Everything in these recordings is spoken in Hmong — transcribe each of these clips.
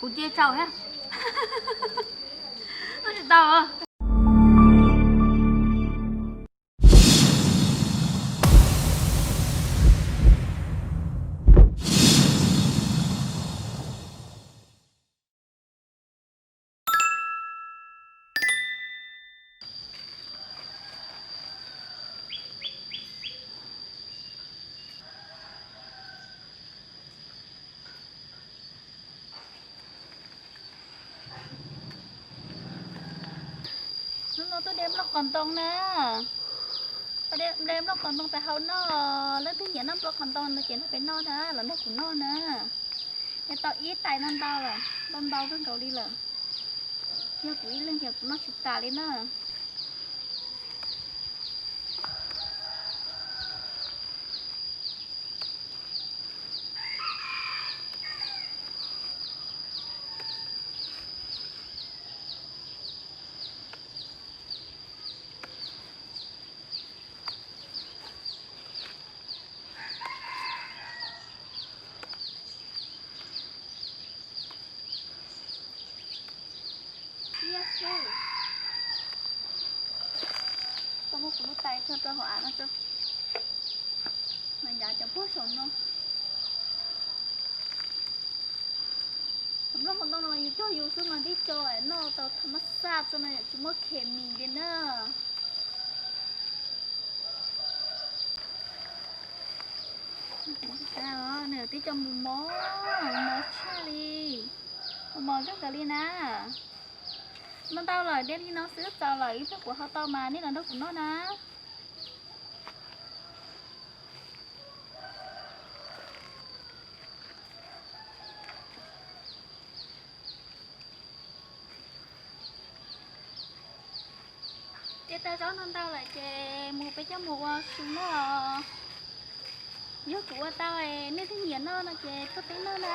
Kuv cia tsaug thiab. Tsis tau. Hnub no tuaj de nplooj qos ntoo na. Tuaj de nplooj qos ntoo pem hau noj, leej twg nyiam noj nplooj qos ntoo no ces noj pem no na, los nrog kuv noj na. De tau ib tais no ntau lawm, ntau ntau kawg nkaus li lawm. Yog kuv ib leeg ces kuv noj tsis tas li na. Siab xwb. Koj muab kuv lub tais tso rau hauv av no tso. Mas ncav cov puag saum no. Nplooj qos ntoo no yus cog yus xwb mas tib co noj tau thas mas xaj txog no yom, tsis muaj khes mis li na. Nws tib co mus mos, mos tshaj li, mus mos kawg nkaus li na. Noj ntau lawm, de li no xwb txaus lawm, ib pliag kuv hau tau mas nej los nrog kuv noj na. Ces tau zaub no ntau lawm ces mus peb coj mus ua su noj. Yog kuv ua tau, nej twb nyiam noj no ces tuaj peb noj na.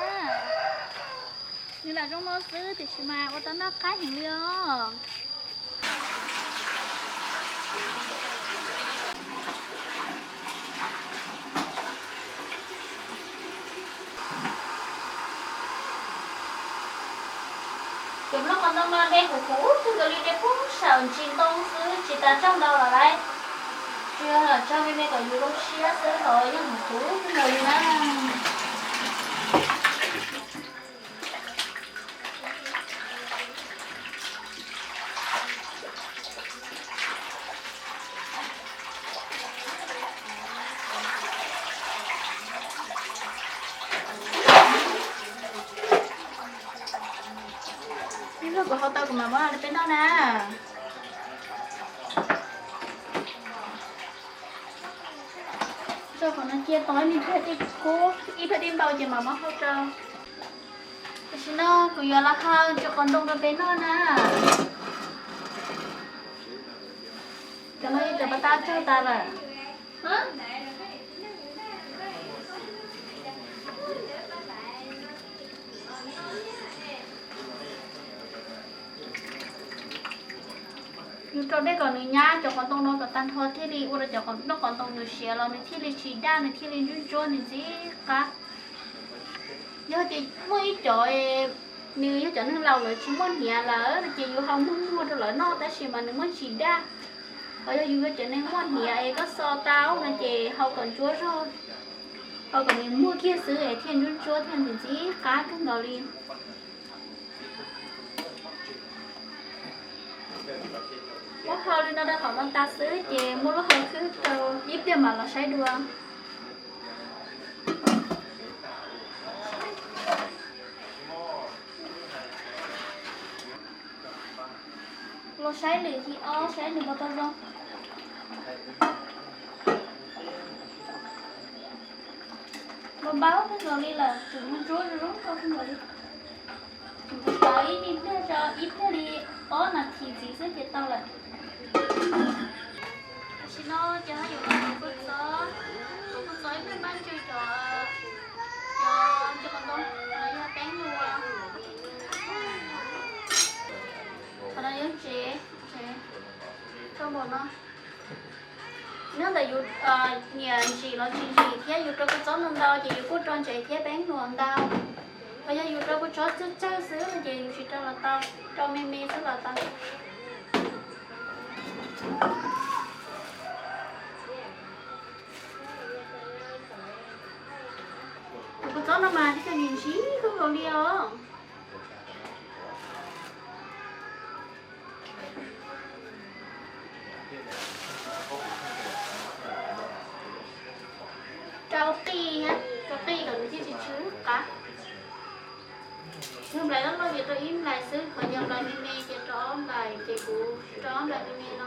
Nws lam zoo no xwb tiam sis mas ua tau noj qab heev li os. Cov nplooj qos ntoo no de huv huv kawg nkaus li, de puag saum ntsis ntoo xwb, tsis tas tsaug ntau lawm lauj. Tsuas yog tsaug me me kom yus zoo siab xwb los yeej huv huv kawg nkaus li na. Ib pliag kuv hau tau kuv mam muab rau peb noj na. Rau qhov no cia tau ib pliag, ib pliag dej npau ces mam muab hau rau. Tam sim no kuv yuav los hau ntsis qos ntoo rau peb noj na. Cov no yog cov pas tas tsawg tas lawm. Yus rau dej kom nws nyab cov qos ntoo no kom tag nrho thiaj li ua rau cov nplooj qos ntoo nws siav los nws thiaj li tsis daj, nws thiaj li ntsuab ntsuab, nws ntxim qab. Yog tias muaj ib cov nws yog cov neeg laus lawv tsis muaj hniav lawm no ces yus hau muag muag rau lawv noj tab sis mas nws muaj ntsis daj. Ho yog yus yog cov neeg muaj hniav es koj xo tau no ces hau kom ntsuab zog, hau kom nws muag kiag xwb es thiaj ntsuab ntsuab thiaj ntxim ntxim qab kawg nkaus li. Muab hau li no rau hauv no tas xwb ces muab lub hau khwb rau ib pliag mam los saib dua. Los saib lwm thib ob saib nws puas tau zoo. Npau npau kawg nkaus li lawm, tseem ntsuab zoo zoo nkauj kawg nkaus li. Ntxuav ib me pliag tso, ib pliag li ob nas this ntxiv xwb ces tau lawm. Tam sim no ces ho yuav los kuv kua txob, kuv kua txob ib pliag npaj ntswg cov, cov ntsis qos ntoo, qhov no yog peeb hluas, qhov no yog ntsev, ntsev rau npaum no. Nyob ntawm yus nyiam ntsim los tsis ntsim thiab yus rau kua txob ntau ntau ces yus kuj rau ntsev thiab peeb hluas ntau. Yog yus rau kua txob tsawg tsawg xwb ces yus tsis rau los tau, rau me me xwb los tau. Kua txob no mas tib co ntsim ntsim kawg nkaus li os. Rau qij, rau qij kom nws thiaj tsis tsw qab. Yog nplais loj loj ces rau ib nplais xwb, qhov yog nplais me me ces rau ob nplais, ces kuv rau ob nplais me me no.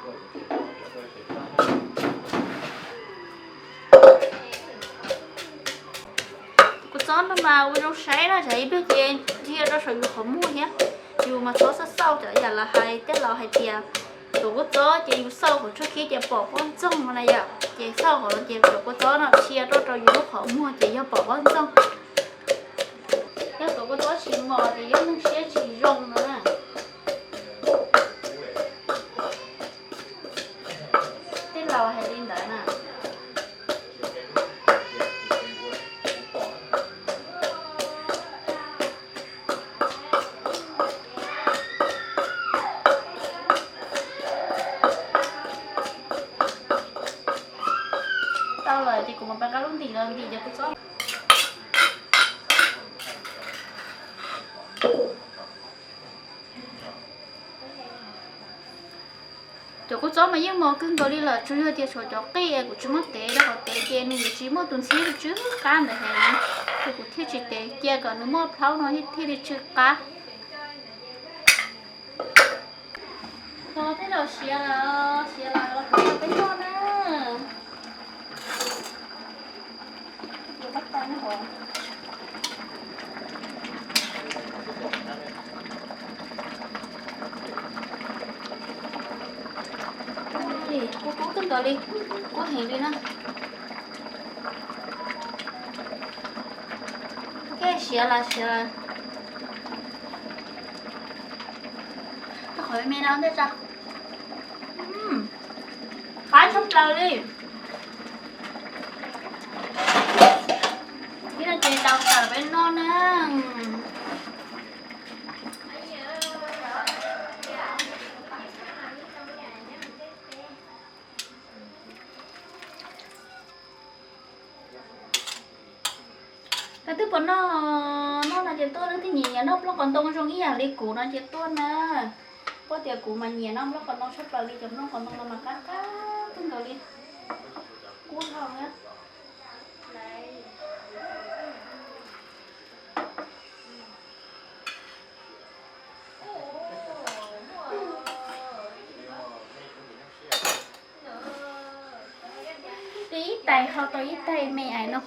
Kua txob no mas ua zoo saib na, tsam ib pliag ces ntsia rau saum yus qhov muag thiab. Yus mas txhob xauj xauj cov yam lawv hais, tej laus hais tias tuav kua txob ces yus xauj hauv tshuaj khib ces pom pob ntxoog no na yom, ces xauj hauv no ces tuav kua txob no txhia rau rau yus lub qhov muag ces yog pom pob ntxoog. Yog tuav kua txob tsis mos ces yog neeg siab tsis zoo no na. Tej laus hais li ntawd na. Tau lawm ces kuv mam pab qab lub ntim los ntim cov kua txob. Cov kua txob mas yeej mos kawg nkaus li lawm, tsuas yog tias tshuav cov qij kuv tsis muab tev rau qhov tev ces nws yuav tsis muaj tus ntxhiab tsw qab ntawd heev, ces kuv thiaj tsis tev cia kom nws muaj plhaub no thiaj li tsw qab. Los tej laus siav lawm, siav lawm los kuv rau peb noj na. Kub kub kawg nkaus li, kub heev li na. Siav lawm siav lawm. Rau qhov me me no ntej tso. Qab tshaj plaws li. Ib no ces tau tawm peb noj na. Leej twg puas noj, noj no ces tuaj, leej twg nyiam nyiam noj nplooj qos ntoo zoo ib yam li kuv no ces tuaj na. Puas tias kuv mas nyiam noj nplooj qos ntoo tshaj plaws li, cov nplooj qos ntoo no mas qab qab kawg nkaus li. Kub dhau na. Li ib tais hau tau ib tais me ais no.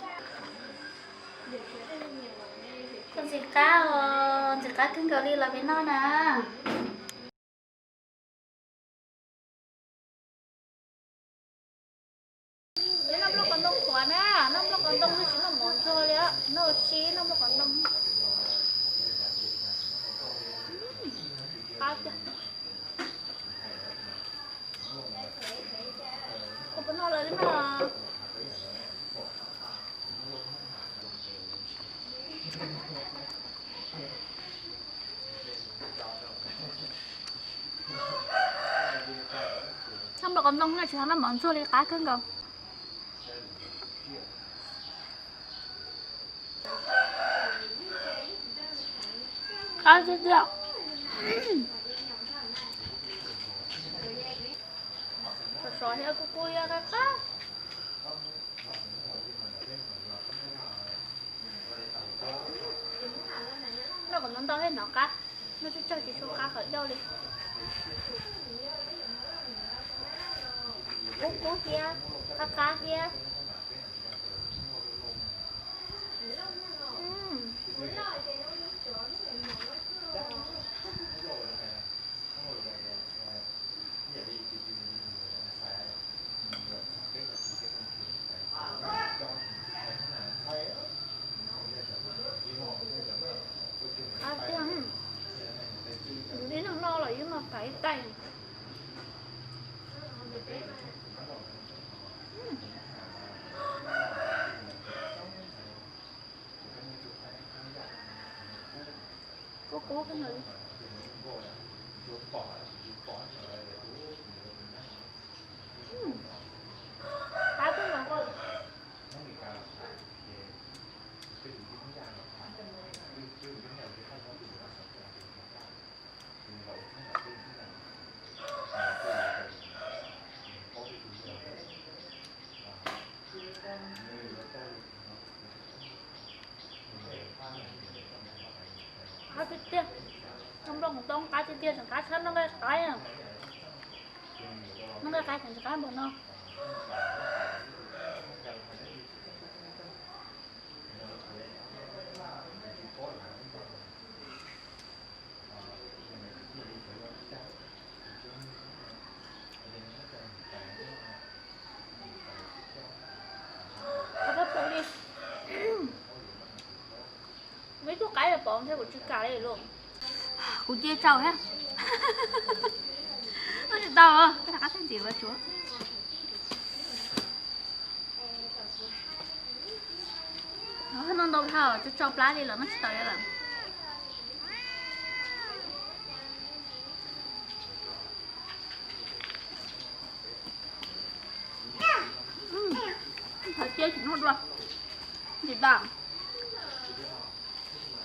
Koj ntxim qab os, ntxim qab kawg nkaus li los peb noj na. Peb noj nplooj qos ntoo qhuav na, noj nplooj qos ntoo twb tsis noj mov ntxuag li, noj si noj nplooj qos ntoo. Qab tiag. Koj puas noj lawm no? Noj nplooj qos ntoo no tsis tau noj mov ntxuag li, qab kawg nkaus. Qab tiag tiag. Sov sov thiab kub kub thiab qab qab. Noj kom ntau ntau thiab hnov qab, noj tsawg tsawg tsis tshua qab qhov ncauj li. Kub kub thiab qab qab thiab. Qab tiag. Ib leeg noj los ib leeg noj tas ib tais. Kub kub kawg nkaus li. Qab kawg nkaus. Qab tiag tiag. Nplooj toob qab tiag tiag, tseem qab tshaj nplooj nqaij qaib. Nplooj nqaij qaib tseem tsis qab npaum no. Qab tshaj plaws li. Muaj ib tug qaib pom thiab kuv tsis kam li lauj. Kuv cia tsau thiab. Noj tsis tau, qab tshaj ntxim ua tsuav. Noj ntau dhau, tsau plab li los noj tsis tau li lawm. Thawv tiab tsis noj dua, tsis tau.